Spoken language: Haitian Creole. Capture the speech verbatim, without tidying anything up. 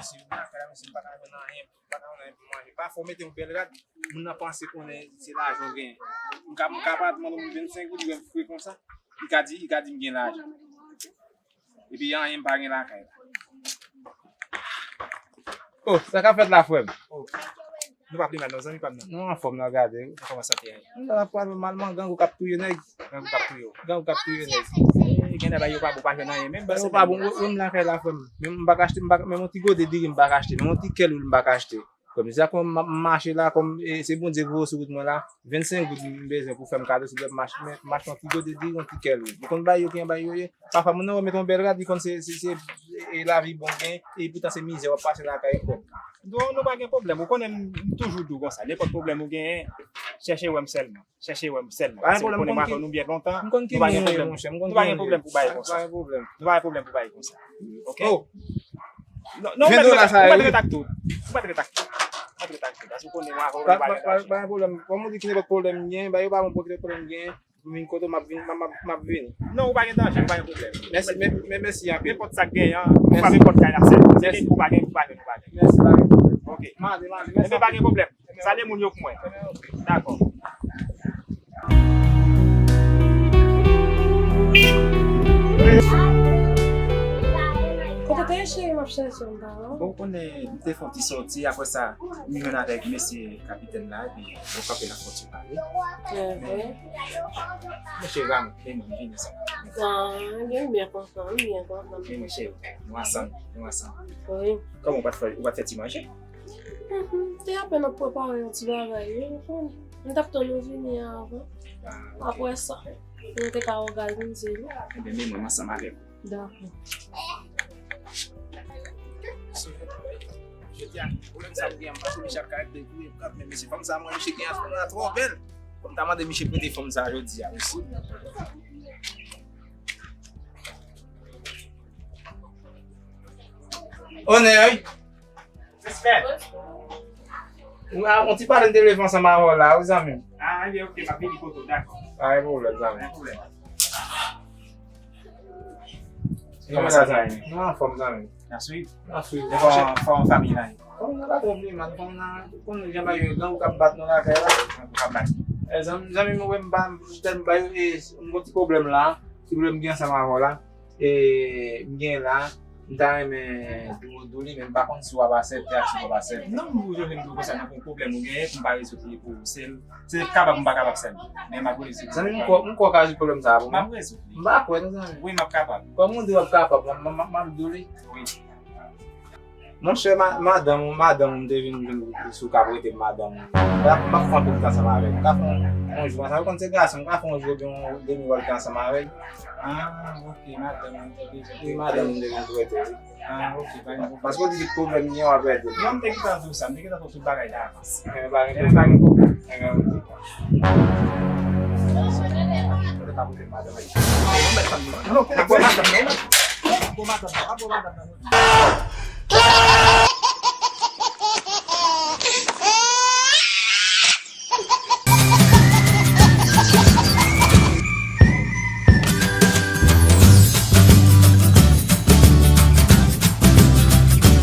Mesye, vin lakay la, mesye, m pa ka jwenn anyen, m pa ka jwenn anyen pou manje. Pafwa, w mete yon bèl rad, moun nan panse konnen se lajan w genyen. M ka, m ka pa mande yon moun vennsenk goud, li wè m fre konsa, li ka di, li ka di m gen lajan. Epi anyen m pa gen lakay la. Oh, sa k ap fèt la, frè m? Oh. Nou pa pi mal non, zanmi pa m nan. Nou anfòm nan, gade. Kòman sante a ye? Nou la pral mal, man, grangou k ap touye nèg. Grangou k ap touye w. Grangou k ap touye nèg. Eh, gen bagay yo pa bon, pa jwenn anyen menm. Bagay yo pa bon, ou menm lakay la, frè m. Menm m pa ka achte, m pa, menm yon ti gode diri m pa ka achte, menm yon ti kèl lwil m pa ka achte. Frè m, se sa kòm m ap mache la, kòm, eh, se Bondye k voye w sou wout mwen la, vennsenk goud m bezwen pou fè m kado, se lè m mache, men m achte yon ti gode diri, yon ti kèl lwil. Ou konn bagay yo ki gen bagay yo ye? Pafwa moun nan wè w mete yon bèl rad, li konn se, se, se, e, lavi bon gen, e poutan se mizè w ap pase lakay ou. Bon, nou pa gen pwoblèm. Ou konnen m, m toujou di w konsa. Nenpòt pwoblèm ou genyen, chèche wè m sèlman. Chèche wè m sèlman. Paske m konnen m avè nou byen lontan. Nou pa gen pwoblèm. Nou pa gen pwoblèm pou bagay konsa. Nou pa gen pwoblèm pou bagay konsa. Oke? Oh. Non, non, ou mèt ret ak tout. Ou mèt ret ak tout. Ou mèt ret ak tout. Paske ou konnen m avè w, nou pa gen pwoblèm. Pa gen pwoblèm. Kòm ou di ki nenpòt pwoblèm m gen, ba yo pa bon pwoblèm m gen. M vin kote w, m ap vin, m ap, m ap vini. Non, ou pa gen danje, ou pa gen pwoblèm. Mèsi, men, men mèsi anpil. Nenpòt sa k genyen, ou pa nenpòt kay la sèl. Se ou pa gen, ou pa gen, ou pa gen. Mèsi, pa gen pwoblèm. Oke. Mande, mande, mèsi. Enben, pa gen pwoblèm. Salye moun yo pou mwen. Dakò. Kote w te ye, cheri, m ap chèche w, m pa wè w. Bon, ou konnen, m te fè yon ti sòti, apre sa, m jwenn avèk mesye kapitèn la, epi nou kanpe nan fwontyè. Trè byen. Mesye Ram, men mwen vini sa. Ah, m byen kontan, m byen kontan. Men mwen cheri, nou ansanm, nou ansanm. Wi. Kòman ou pa t fè, ou pa t fè ti manje? Mhm, te apèn ap prepare yon ti bagay, wi, ou konn. M t ap tann ou vini avan. Ah, ok. Apre sa, nou te ka òganize, wi. Ebyen, men mwen ansanm avèk ou. Dakò. Jodi a, pwoblèm sa m gen an, m pa konn misye ap ka rete pou e kat, men mesye fanm sa mwen, misye gen an, fanm nan twò bèl. Fò m ta mande misye prete fanm sa jodi a, mesye. Onè, wi. Respè. Ou a, on ti pale m te leve ansanm avè w la, wi, zanmi m. Ah, ebyen, oke, m ap vini kote w, dakò. Pa gen pwoblèm, zanmi. Pa gen pwoblèm. Kòman sa, zanmi? Nou anfòm, zanmi. N a swiv. N a swiv. Fò, fò fanmi la ye. Fanmi nan pa twò pi mal, fanmi nan, konn jan bagay yo, grangou k ap bat nou lakay la. Grangou k ap bat. Eh, zanmi, zanmi m, wè m pa, m tèlman ba yo, eh, m gon ti pwoblèm la, ti pwoblèm m gen ansanm avè w la. E, m gen la, m ta renmen di w, di w li, men m pa konn si w ap aksepte ak si w p ap aksepte. Non, m toujou vin di w konsa, nan pwoblèm ou genyen, pou m pa rezoud li pou ou. Se, se kapab m pa kapab sèlman. Men m ap rezoud li. Zanmi m, m kwè, m kwè w ka rezoud pwoblèm sa a pou mwen. M ap rezoud li. M pa kwè, non, zanmi. Wi, m ap kapab. Kòm ou di w ap kapab, m, m, m, m ap di w li. Wi. Monchè, ma-, madanm ou, madanm ou, m te vin, vin sou ka prete m madanm ou. M ap, m ap fè anpil tan ansanm avè l. M ka fè yon, yon jou ansanm. Ou konn se gason, m ka fè yon jou oubyen yon demi wòl tan ansanm avè l. Ah, ok, madanm ou te bezwen prete. Wi, madanm ou m te vin prete, wi. Ah, ok, pa gen pwoblèm. Paske ou di ki pwoblèm gen, w ap ede m. Non, m te gentan di w sa, m te gentan fè tout bagay la avans. Eh, pa gen pwoblèm. Eh, pa gen pwoblèm. Eh, ok. Ou te ka prete m madanm ou. Non, non, pa bò madanm nan, non. Pa bò madanm nan, pa bò madanm nan.